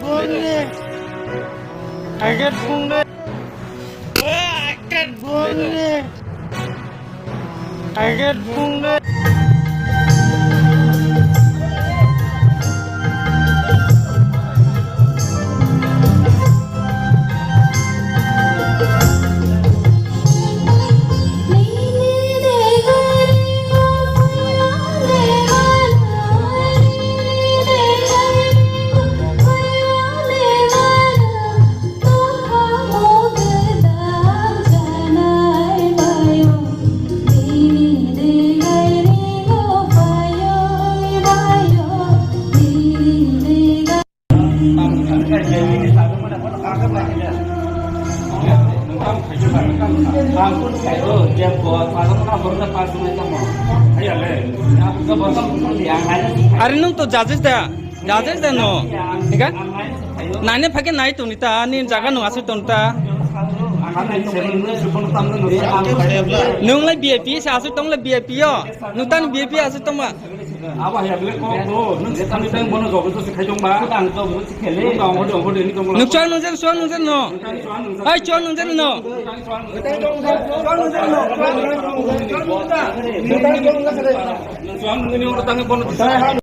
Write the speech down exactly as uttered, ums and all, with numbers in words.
Bonne. Agar bonne. Agar bonne. Agar bonne. Are nwng to judges da, judges da no, hingka? Nai ne phai khe nai tong ni ta, ani jaga nwng aswk tong ta. Nwng lai B I P se aswk tong lai B I P o, nwng tani B I P aswk tong ma. Abo hai bele kok bo, nwng sitani tang bono jogo to sikhai tong ba. Ang to bo sikhele. Nwng tong hode hode ni tong. Nwng chuang nwng jen, chuang nwng jen no. Ai chuang nwng jen no. Nwng chuang nwng ni oro tang bono.